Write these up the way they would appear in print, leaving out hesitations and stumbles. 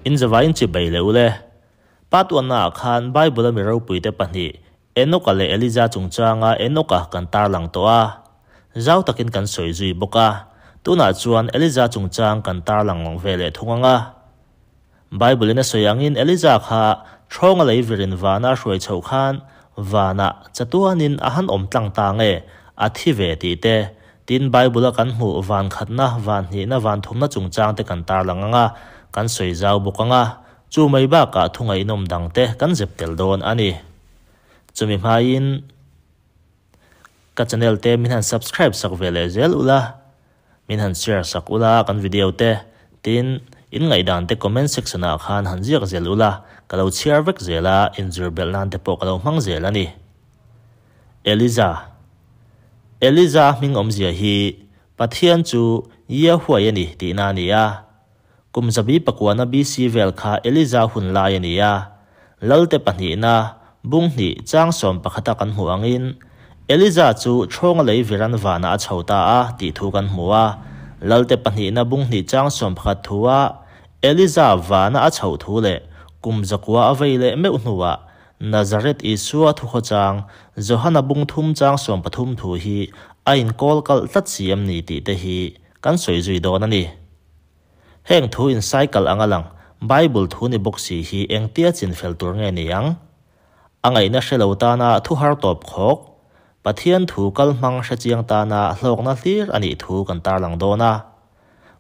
In zavaiin chibai leh ule. Part one ah khan Bible a mi ropuite pahnih Enoch-a leh Elijah chungchanga Enoch-a kan tarlang tawh a. Zau takin kan sawi zui bawk a. Tunah chuan Elijah chungchang kan tarlang ve leh thung ang a. Bible in a sawi angin Elijah kha Thawnga lei virin vana a hruai chhoh khan vanah chatuanin a han awm tlang ta nge a thi ve tih te, Tin, Bible-a kan hmuh van khatna, van hnihna, van thumna chungchang te kan tarlang ang a, kan sawi zau bawk ang a, chu mai bakah thu ngaihnawm dang te kan zep tel dawn a ni. Chumi hmaiin ka channel te min han subscribe sak ve leh zel ula, min han share sak ula kan video te, tin, in ngaihdan te comment section ah khan han ziak zel ula, ka lo chhiar vek zel a, inzir belh nan te pawh ka lo hmang zel a ni. Eliza. Eliza hming awmzia hi Pathian chu Yahuai a ni tihna a ni a. Kum zabi pakuana BC vel kha Eliza hun lai a ni a. Lalte pahnihna, bung hnih, chang sawm pakhata kan hmuh angin, Eliza chu Thawnga lei viran vanah a chho ta a tih thu kan hmu a. Lalte pahnihna bung hnih chang sawm pakhat thua Eliza vana a chhoh thu leh kum zakua a vei leh meuh hnuah Nazareth Isua thukhawchang Johana bung thum chang 13 thu hi a inkawl kalh tlat si em ni tih te hi kan sawi zui dawn a ni. Heng thu in cycle anga lang Bible thu ni bawk si hi engtia chin fel tur nge ni ang? A ngaihna hre lo tana thu har tawp khawk, Pathian thu kal hmang hre chiang tana hlawkna hlir a nih thu kan tarlang dawn a.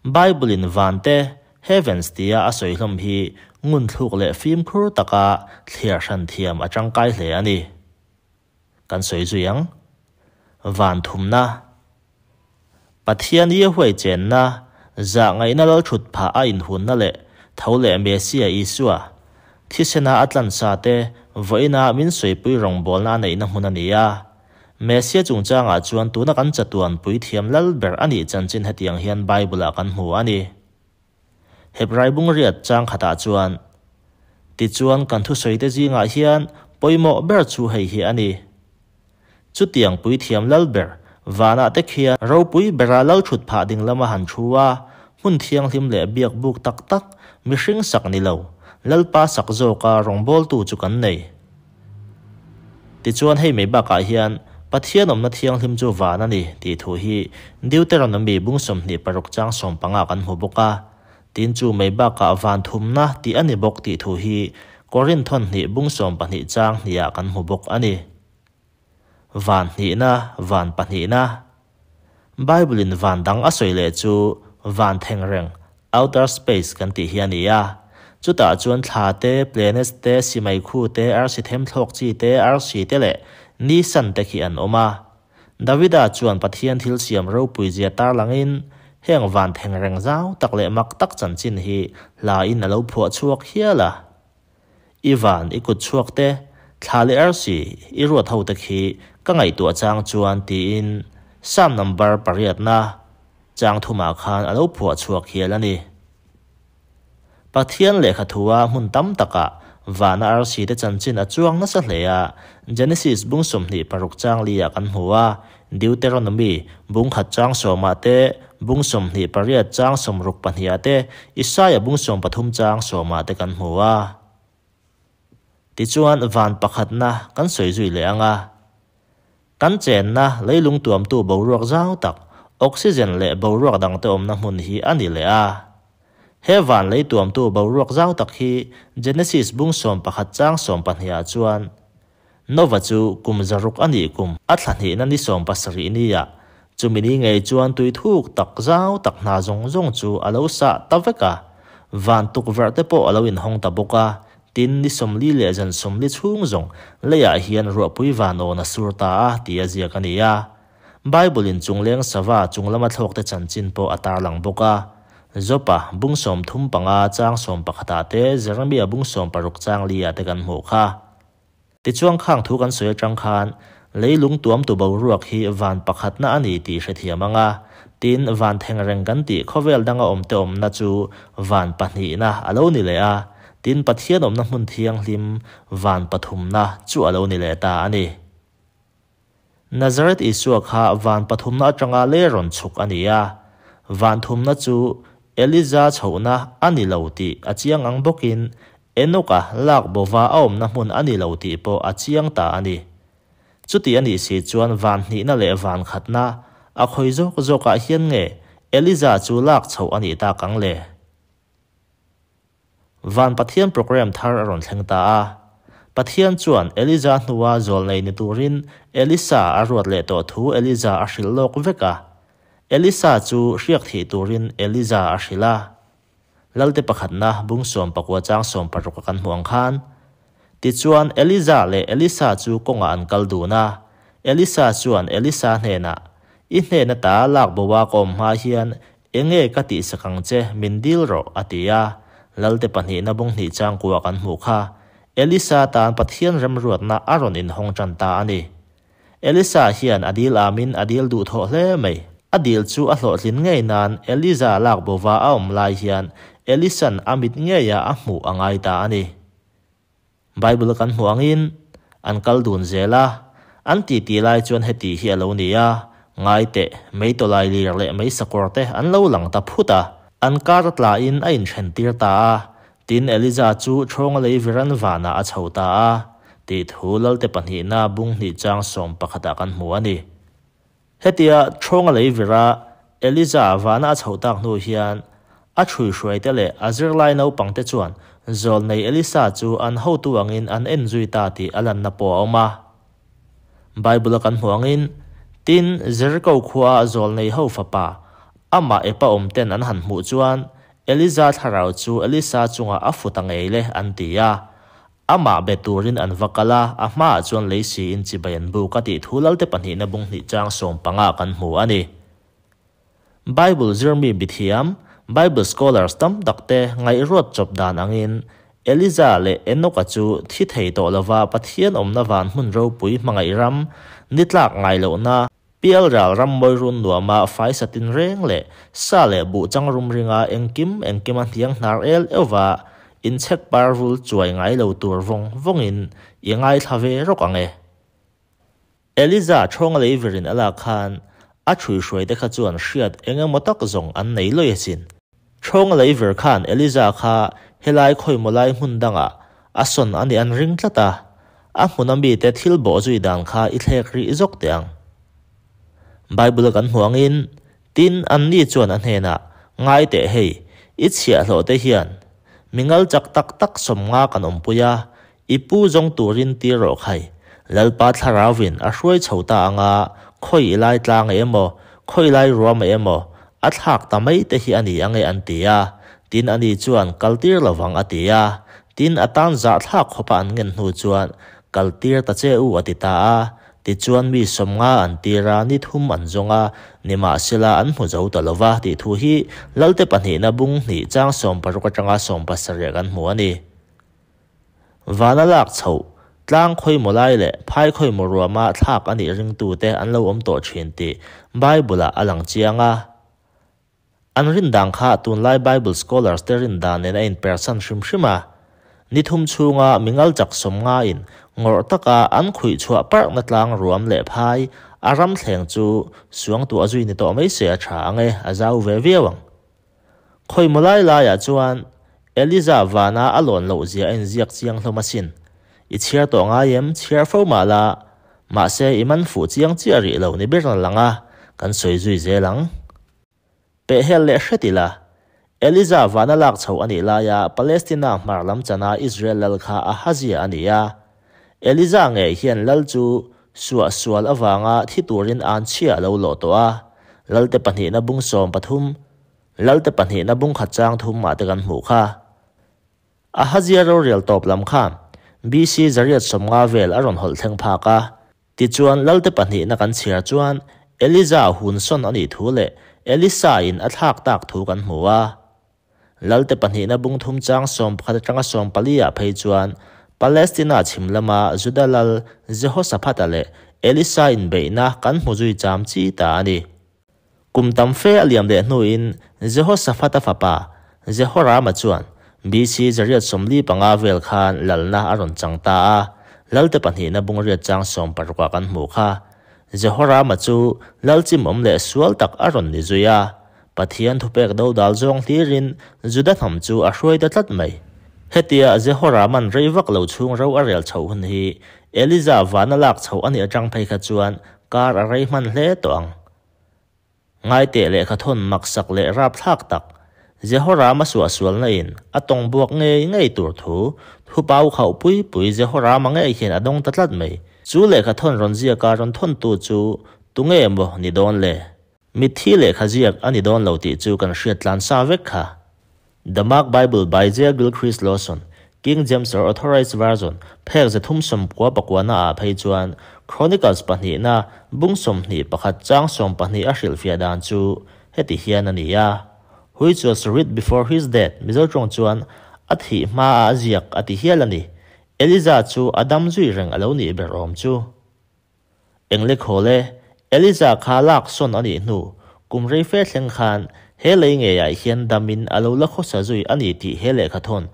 Bible in van te Heavens tia a sawi hlawm hi ngunthluk leh fimkhur taka thliar hran thiam a tangkai hle a ni. Kan sawi zui ang. Van thumna. Pathian Yehuai chenna, zah ngaihna lal thut phah a inhunna leh tho leh Messiah Isua, thisena a tlansa te vawiina min sawipui rawngbawlna a neihna hmun a ni a. Messia chungchangah chuan tuna kan chatuan puithiam lal ber a nih chanchin hetiang hian Bible-ah kan hmu a ni. Hebrai bungriat chang khatah chuan, Tichuan kan thusawite zingah hian pawimawh ber chu hei hi a ni. Chutiang puithiam lal ber vanah te khian ropui bera lal thut phah ding lama han thu a, hmun thianghlim leh biak buk tak tak mihring sak ni lo, Lalpa sak zawka rawngbawltu chu kan nei. Tichuan hei mai bakah hian Pathian awmna thianghlim chu van a ni tih thu hi Deuteronomy bung 26 chang 15 kan hmu bawk a. Tin chu mai bakah van thumna tih a ni bawk tih thu hi Korinth thawn hnih bung 12 chang hnihah kan hmu bawk a ni. Van hnihna, van pahnihna. Bible in van dang a sawi leh chu van thengreng, outer space, kan tih hi a ni a. Chutah chuan thla te, planets te, simai khu te, arsi themthlawk chi te, arsi te leh ni san te khi an awm a. Davida chuan Pathian thil siam ropui zia tarlangin heng van thengreng zau tak leh mak tak chanchin hi hla in a lo phuah chhuak hial a. I van, i kut chhuak te, thla leh arsi, i ruat ho te khi ka ngaihtuah chang chuan tiin Psalm number pariatna chang thumah khan a lo phuah chhuak hial a ni. Pathian lehkha thua hmun tam takah vana arsi te chanchin a chuang nasa hle a, Genesis bung 26 chang liah kan hmu a, Deuteronomy bung khat chang sawmah te, bung 28 chang 62 ah te, Isaiah bung 13 chang sawmah te kan hmu a. Tichuan van pakhatna kan sawi zui leh ang a. Kan chenna leilung tuamtu boruak zau tak, oxygen leh boruak dangte awmna hmun hi a ni leh a. He van lei tuamtu boruak zau tak hi Genesis bung 11 chang 12 ah chuan Nova chu kum 600 a nih kum a thla hnihna ni 70 nia, chumi ni ngei chuan tui thuk tak zau tak hna zawng zawng chu a lo sah ta vek a, van tukverh te pawh a lo inhawng ta bawk a, tin ni 40 leh zan 40 chhung zawng leiah hian ruahpui van awn a sur ta a tih a ziak a ni a. Bible in chungleng sava chung lama thlawk te chanchin pawh a tarlang bawk a. Jopa bung 35 chang 11 ah te Jeremia bung 16 chang li ah te kan hmuh kha. Tichuan khang thu kan sawi atang khan leilung tuamtu boruak hi van pakhatna a ni tih hrethiam ang a, tin van thengreng kan tih khawvel danga awmte awmna chu van pahnihna a lo ni leh a, tin Pathian awmna hmun thianghlim van pathumna chu a lo ni leh ta a ni. Nazareth Isua kha van pathumna atanga lei rawn chhuk a ni a, van thumna chu Eliza chhohna a ni lo tih a chiang ang bawkin Enoka lak bova a awmna hmun a ni lo tih pawh a chiang ta a ni. Chuti a nih si chuan van hnihna leh van khatna a khawi zawk zawkah hian nge Eliza chu lak chhoh a nih tak ang le? Van Pathian program thar a rawn thleng ta a. Pathian chuan Eliza hnua zawlnei ni turin Elisa a ruat leh tawh thu Eliza a hrilh lawk vek a. Elisa chu hriak thih turin Eliza a hrilh a. Lalte pakhatna bung 19 chang 16 a kan hmuh ang khan. Tichuan Eliza leh Elisa chu kawngah an kal dun a. Elisa chuan Elisa hnenah, I hnen ata lak bo a ka awm hma hian Enge ka tihsak ang che, min dil rawh, a ti a. Lalte pahnihna bung hnih changkua kan hmuh kha. Elisa tan Pathian remruatna a rawn inhawng tan ta a ni. Elisa hian a dil amin a dil duh thawh hle mai. A dil chu a hlawhtlin ngei nan Eliza lak bova a awm lai hian Elisa'n a mit ngeia a hmuh a ngai ta a ni. Bible kan hmuh angin an kal dun zel a, an titi lai chuan heti hi a lo ni a, ngai teh, mei tawlai lir leh mei sakawr te an lo lang ta phut a, an kar a tlain a inthen tir ta a, tin Eliza chu ṭhawnga lei viran vanah a chho ta a, tih thu Lalte pahnihna bung hnih chang sawm pakhatah kan hmu a ni. Hetia ṭhawnga lei vira Eliza vana a chhoh tak hnu hian a ṭhuihruaite leh a zirlai naupangte chuan zawlnei Elisa chu an hotu angin an en zui ta tih a lanna pawh a awm a. Bible-a kan hmuh angin, Tin, Jeriko khuaa zawlnei ho fapa, amah epa awmten an han hmuh chuan Eliza thlarau chu Elisa chungah a fu ta ngei le an ti a. Amah be turin an va kal a, a hmaah chuan lei siin chibai an buk a tih thu Lalte pahnihna bung hnih chang 15 kan hmu a ni. Bible zirmi mithiam, Bible scholars, tam takte ngaihruat chawp dan angin Eliza leh Enoka chu thi thei tawh lova Pathian awmna van hmun ropui hmangaih ram, ni tlak ngai lohna, Pialral ram mawi run nuama fai sa tinreng leh sa leh buh chang rum ringa engkim engkima hniang hnar el euva inchhek par vul chuai ngai lo tur vawng vawngin i ngaithla ve rawk ang e. Eliza ṭhawnga lei virin a lak khan a ṭhuihruai te kha chuan hriat eng emaw tak zawng an nei lawih asin. Ṭhawnga lei vir khan Eliza kha helai khawimaw lai hmun dangah a sawn a nih an ring tlat a, A hmuna mite thil bawh zui dan kha i thlek rih zawk teh ang. Bible kan hmuh angin, Tin, anni chuan a hnenah, Ngai teh hei, i chhiahhlawh te hian mi ngal chak tak tak 50 kan awmpui a, i pu zawng turin tir rawh khai. Lalpa Thlarauvin a hruai chho ta anga khawi i lai tlang emaw, khawi lai ruam emaw, a thlak ta mai te hi a ni ange an ti a. Tin, ani chuan kal tir lovang a ti a. Tin, a tan zahthlak khawpa an ngen hnu chuan, Kal tir ta che u a ti ta a. Tichuan mi 50 an tir a, ni thum an zawng a, nimahsela an hmu zo ta lo va tih thu hi Lalte pahnihna bung hnih chang 16 atanga 17 kan hmu a ni. Vana lak chhoh, tlang khawimaw lai leh phai khawimaw ruama thlak a nih ringtute an lo awm tawh thin tih Bible-ah a lang chiang a. An rin dan kha tunlai Bible scholars te rin dan nen a inpersan hrim hrim a. Ni thum chhunga mingal chak 50 in ngawrh taka an khuih chhuah parhna tlang ruam leh phai a ram thleng chu suangtuah zui ni tawh mai se a tha ang e, a zau ve viau ang. Khawimaw lai laiah chuan Eliza vana a lawn loh zia a inziak chiang hlawm asin. I chhiar tawh ngai em? Chhiar fo mah la, mahse i man fuh chiang chiah rih lo ni ber lang a, kan sawi zui zel ang. Pehhel leh hret ila. Eliza vana lak chho a nih laia Palestina hmar lam chana Israel lal kha Ahazia a ni a. Eliza ngei hian lal chu suah sual avanga thi turin an chhia a lo lawh tawh a. Lalte pahnihna bung 13, Lalte pahnihna bung khat chang thum mah te kan hmuh kha. Ahazia rorel tawp lam kha BC 150 vel a rawn hawlh thleng phak a. Tichuan Lalte pahnihna kan chhiar chuan Eliza hun sawn a nih thu leh Elisa in a thlak tak thu kan hmu a. Lalte pahnihna bung thum chang 11 atanga 14 ah phei chuan Palestina chhim lama Juda lal Jehoshaphat-a leh Elisa inbeihna kan hmu zui cham chi ta a ni. Kum tam fe a liam leh hnuin Jehoshaphat-a fapa Jehorama chuan BC 145 vel khan lalna a rawn chang ta a, Lalte pahnihna bung riat chang 16 ah kan hmuh kha. Jehorama chu lal chimawm leh sual tak a rawn ni zui a. Pathian thupek dodal zawng hlirin Juda hnam chu a hruai ta tlat mai. Hetia Jehoraman rei vak lo chhung ro a rel chhoh hun hi Eliza vana lak chhoh a nih atang phei kha chuan kar a rei hman hle tawh ang. Ngaiteh lehkha thawn maksak leh rapthlak tak, Jehorama suahsualna in a tawng buak ngei ngei tur thu, thupau khauh pui pui Jehorama ngei hian a dawng ta tlat mai. Chu lehkha thawn rawn ziaka rawn thawntu chu tunge maw ni dawn le? Mitthi lehkha ziak a ni dawn lo tih chu kan hriat tlan sa vek kha. The Mark Bible by J. Gilchrist Lawson, King James or Authorized Version, phek 399 ah phei chuan Chronicles pahnihna bung 21 chang 12 a hrilhfiah dan chu heti hian a ni a, Which was writ before his death, Mizo tawng chuan a thih hma a ziak a ti hial a ni. Eliza chu a dam zui reng a lo nih ber awm chu. Engle khawl e, Eliza kha lak sawn a nih hnu, kum rei fe thleng khan he lei ngeiah hian damin a lo la khawsa zui a ni tih he lehkha thawn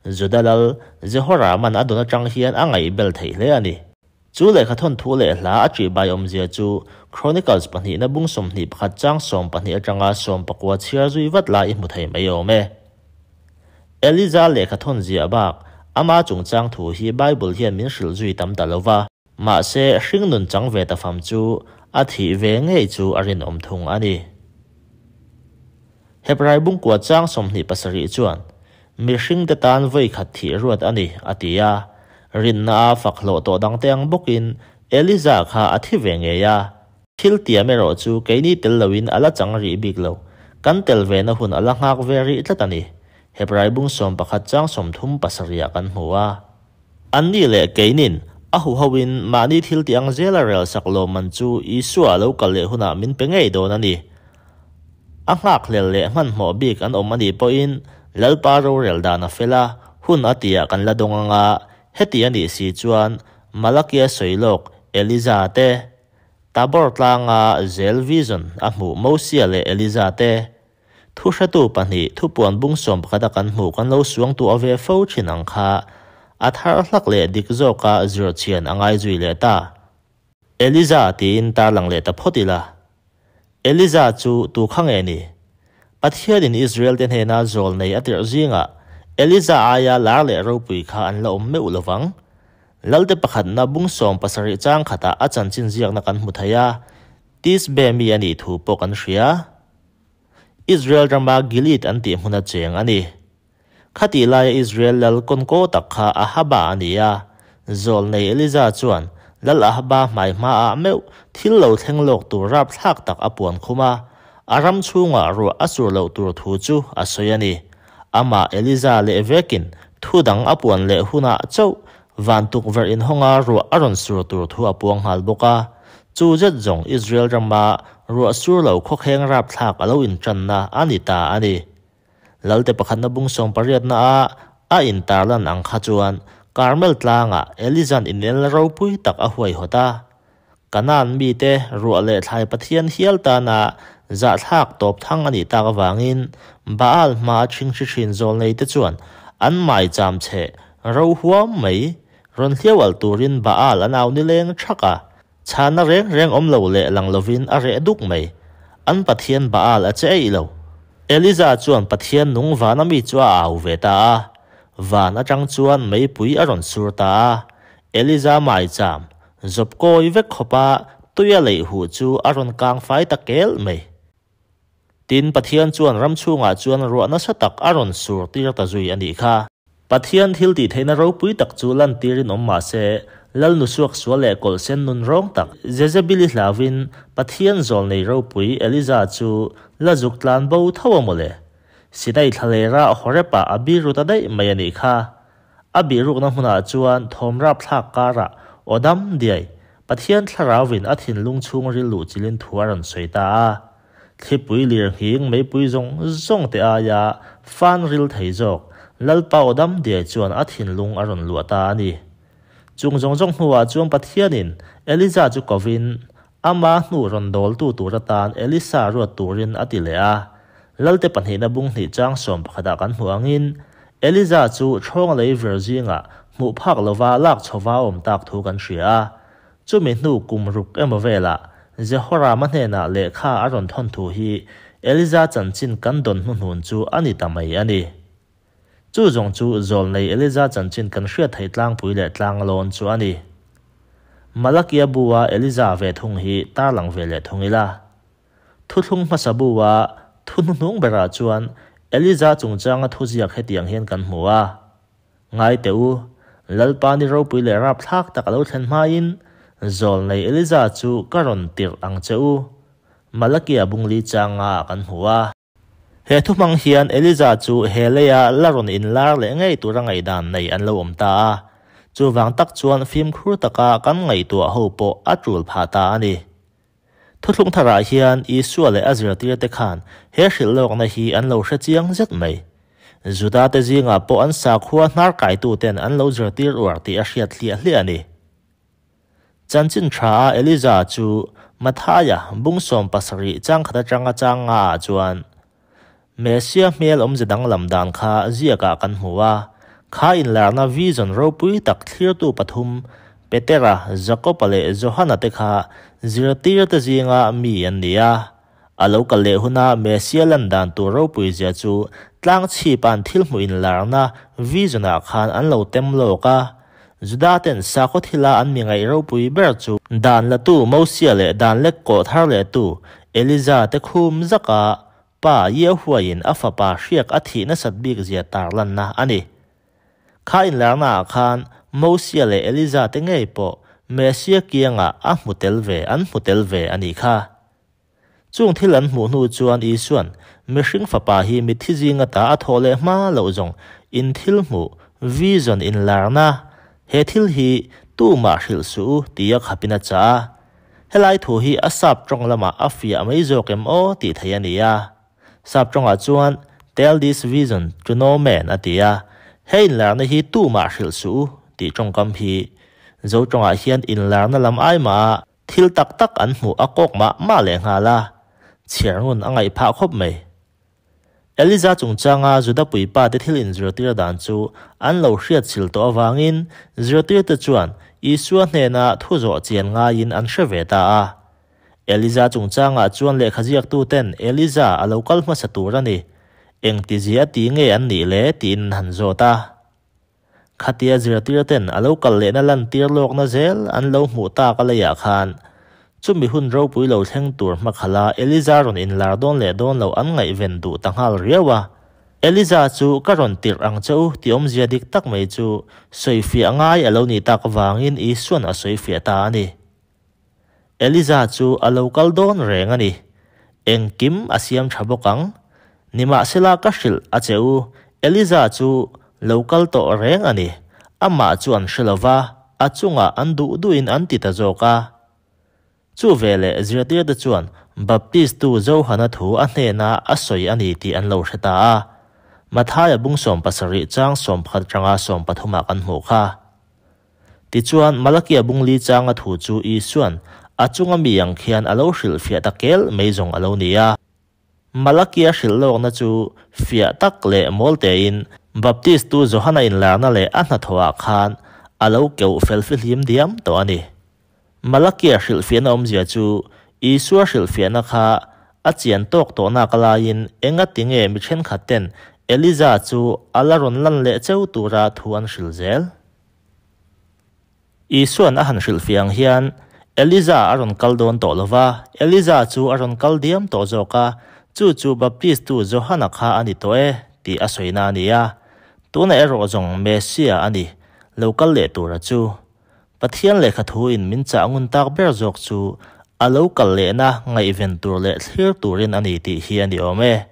Juda lal Jehoraman a dawn atang hian a ngaihbel theih hle a ni. Chu lehkha thawn thu leh hla a ṭihbai awmzia chu Chronicles pahnihna bung 21 chang 12 atanga 19 chhiar zui vat lai i hmu thei mai awm e. Eliza lehkha thawn ziah bak ama chungchang thu hi Bible hian min hrilh zui tam ta lo va. Mahse, hringnun chang ve ta fam chu a thih ve ngei chu a rinawm thung a ni. Hebrai bungkua chang 27 chuan, Mihringte tan vawi khat thih ruat a ni, a ti a. Rinna a fak hlawh tawh dangte ang bawkin Eliza kha a thi ve ngei a. Thil tiam erawh chu keini tel loin a la chang rih bik lo. Kan tel vena hun a la nghak ve rih tlat a ni. Hebrai bung 11 chang 37 ah kan hmu a. Anni leh keinin a huhoin mahni thil tih ang zela rel sak lawmman chu Isua a lo kal leh hunah min pe ngei dawn a ni. A nghakhlel leh hmanhmawh bik an awm a nih pawhin Lalpa rorel dan a fel a, hun a tihah kan la dawng ang a, heti a nih si chuan Malakia sawi lawk Eliza te, Tabor tlanga zel vision a hmuh Mosia leh Eliza te, Thuhretu pahnih thupuan bung 11 a kan hmuh kan lo suangtu a ve fo thin ang kha a thar hlak leh dik zawka zir chian a ngai zui leh ta. Eliza tiin tarlang leh ta phawt ila. Eliza chu tu kha nge ni? Pathianin Israel te hnena zawl nei a tirh zingah Eliza aia lar leh ropui kha an la awm meuh lovang. Lalte pakhatna bung 17 chang khatah a chanchin ziakna kan hmu thei a, Tisbe mi a nih thu pawh kan hria. Israel rama Gilead an tih hmuna cheng a ni. Khati laia Israel lal kawnkaw tak kha Ahaba a ni a. Zawl nei Eliza chuan lal Ahaba hmai hmaah meuh thil lo thleng lawk tur rapthlak tak a puan khum a, a ram chhungah ruah a sur loh tur thu chu a sawi a ni. Amah Eliza leh vekin thu dang a puan leh hunah chauh van tukverh inhawnga ruah a rawn sur tur thu a puang nghal bawk a. Chu zet zawng Israel rama ruah sur lo khawkheng rapthlak a lo intanna a ni ta a ni. Lalte pakhatna bung 18 na a a intarlan ang kha chuan Carmel tlangah Elizan inel ropui tak a huai hawt a. Kanan mi te ruah leh thlai Pathian hial tana zahthlak tawp thang a nih tak awangin Baal hma thing hri thin zawl nei te chuan an mai cham che ro huam mai rawn hliau al turin Baal an au ni leng thak a. Chhana reng reng awm lo leh lang lovin a reh duk mai. An Pathian Baal a che ei lo. Eliza chuan Pathian nung vana mi chu a au ve ta a. Van atang chuan meipui a rawn sur ta a. Eliza mai cham zop kawi vek khopa tuia lei hu chu a rawn kang fai ta kel mai. Tin Pathian chuan ram chhungah chuan ruahna sa tak a rawn sur tir ta zui ani kha. Pathian thil ti theihna ropui tak chu lan tirin awm mah se lal nu suak sual leh kawlh sen nun rawng tak Jezebeli hlawin Pathian zawl nei ropui Eliza chu la zuk tlan bo tho a mawle. Sinai thlalera Horepa a biru ta daih mai ani kha. A birukna hmunah chuan thawm rapthlak karah awdam diai Pathian thlarawin a thinlung chhung ril luh chilin thu a rawn sawi ta a. Thlipui lir nghing meipui zawng zawng te aia fan ril thei zawk Lalpa awdam diai chuan a thinlung a rawn luah ta a ni. Chung zawng zawng hnuah chuan Pathianin Eliza chu kovin ama hnu rawn dawltu tur atan Elisa ruat turin a ti leh a. Lalte pahnihna bung hnih chang 11 ah kan hmu angin Eliza chu thawng lei vir zingah hmuh phak lova lak chhowa awm tak thu kan hria a. Chumi hnu kum ruk emaw velah Jehorama hnenah lehkha a rawn thawn thu hi Eliza chanchin kan dawn hnuhnun chu a ni ta mai a ni. Chu zawng chu zawlnei Eliza chanchin kan hriat theih tlangpui leh tlanglawn chu a ni. Malakia bu-a Eliza ve thung hi tarlang ve leh thung ila. Thuthlung hmasa bu-a thu hnuhnung berah chuan Eliza chungchanga thuziak hetiang hian kan hmu a. Ngai teh u, Lalpa ni ropui leh rapthlak tak a lo thlen hmain zawlnei Eliza chu ka rawn tirh ang che u. Malakia bungli changa kan hmu a. He thu hmang hian Eliza chu he leia la rawn inlar leh ngei tura ngaihdan nei an lo awm ta a. Chuvang tak chuan fimkhur taka kan ngaihtuah ho pawh a tul phah ta a ni. Thuthlung tharah hian Isua leh a zirtirte khan he hrilhlawkna hi an lo hre chiang zet mai. Judate zingah pawh an sakhua hnar kaituten an lo zirtir uar tih a hriat hliah hliah a ni. Chanchin tha a Eliza chu Mathaia bung 17 chang khat atanga chang nga ah chuan Messia hmel awmze danglam dan kha ziakah kan hmu a, kha inlarna vision ropui tak thlirtu pathum Petera, Jakoba leh Johana te kha zirtirte zinga mi an ni a. A lo kal leh huna Messia lan dan tur ropui zia chu tlang chhipa'n thil hmuh inlarna vision-ah khan an lo tem lawk a. Juda-ten sakhaw thila an mi ngaih ropui ber chu dan latu Mosia leh dan lek kawh thar lehtu Eliza te khum zaka Pa Yehuaiin a fapa hriak a thih nasat bik zia tarlanna a ni. Kha inlarnaah khan Mosia leh Eliza te ngei pawh Messia kiangah a hmu tel ve an hmu tel ve a nih kha. Chung thil an hmuh hnu chuan Isua'n, Mihring Fapa hi mitthi zinga ta a thawh leh hma loh zawng in thil hmuh, vision, inlarna, he thil hi tumah hrilh suh u tia khapin a chah a. Helai thu hi a sap tawng lamah a fiah mai zawk em aw tih theih a ni a. Sap tawngah chuan Tell this vision to no man a ti a, he inlarna hi tumah hrilh suh u tih tawngkam hi Zo tawngah hian inlarna lam ai mah a Thil tak tak an hmuh a kawk mah mah leh nghal a, chhiar ngun a ngaih phah khawp mai. Eliza chungchanga Juda puipa te thil inzirtir dan chu an lo hriat chhil tawh avangin zirtirte chuan Isua hnena thu zawh chian ngaiin an hre ve ta a. Eliza chungchangah chuan lehkha ziaktuten Eliza a lo kal hmasa tur a ni, engtizia ti nge an nih le tiin an han zawt a. Khatia zirtirten a lo kal lehna lantir lawkna zel an lo hmuh tak a leiah khan, chumi hun ropui lo thleng tur hmakhala Eliza rawn inlar dawn leh dawn loh an ngaihven duh ta nghal riau a. Eliza chu ka rawn tirh ang che u tih awmzia dik tak mai chu sawifiah ngai a lo nih tak avangin Isua'n a sawifiah ta a ni. Eliza chu a lo kal dawn reng a ni. Engkim a siam tha bawk ang. Nimahsela ka hrilh a che u, Eliza chu lo kal tawh reng a ni. Amah chu an hre lo va, a chungah an duh duhin an ti ta zawk a. Chu veleh zirtirte chuan Baptistu Johana thu a hnena a sawi a ni tih an lo hre ta a. Mathaia bung 70 chang 11 atanga 13 ah kan hmuh kha. Tichuan, Malakia bung li changa thu chu Isua'n a chunga mi ang khian a lo hrilhfiah ta kel mai zawng a lo ni a. Malakia hrilh lawkna chu fiah tak leh mawl tein Baptistu Johana inlarna leh a hnathawhah khan a lo keuh fel fihlim diam tawh a ni. Malakia hrilhfiahna awmzia chu Isua hrilhfiahna kha a chian tawk tawhnak laiin engati nge mi thenkhat ten Eliza chu a la rawn lan leh cheu tura thu an hrilh zel? Isua'n a han hrilhfiah ang hian, Eliza a rawn kal dawn tawh lo va, Eliza chu a rawn kal diam tawh zawk a, chu chu Baptistu Johana kha a ni tawh e, tih a sawina a ni a. Tunah erawh zawng Messia a ni, lo kal leh tura chu. Pathian lehkha thuin min chah ngun tak ber zawk chu a lo kal lehna ngaihven tur leh thlir turin a ni tih hi a ni awm e.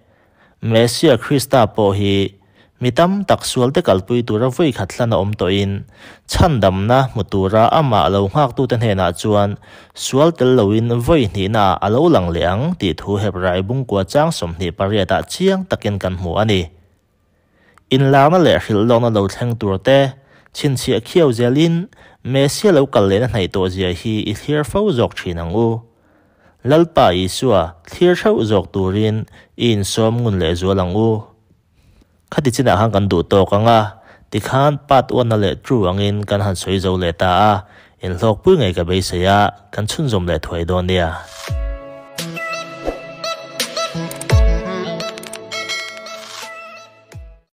Messia Krista pawh hi mi tam tak sualte kalpui tura vawi khat hlan a awm tawhin, chhandamna hmu tura amah lo nghaktute hnenah chuan sual tel loin vawi hnihnaah a lo lang leh ang tih thu Hebrai bungkua chang 28 ah chiang takin kan hmu a ni. Inlarna leh hrilhlawkna lo thleng turte chhinchhiah khiau zelin Messia lo kal lehna hnaih tawh zia hi i thlir fo zawk thin ang u. Lalpa Isua thlir theuh zawk turin i insawm ngun leh zual ang u. Khati chinah khan kan duh tawk ang a, tikhan part one-na leh two angin kan han sawi zo leh ta a, inhlawkpui ngei ka beisei a, kan chhunzawm leh thuai dawn nia.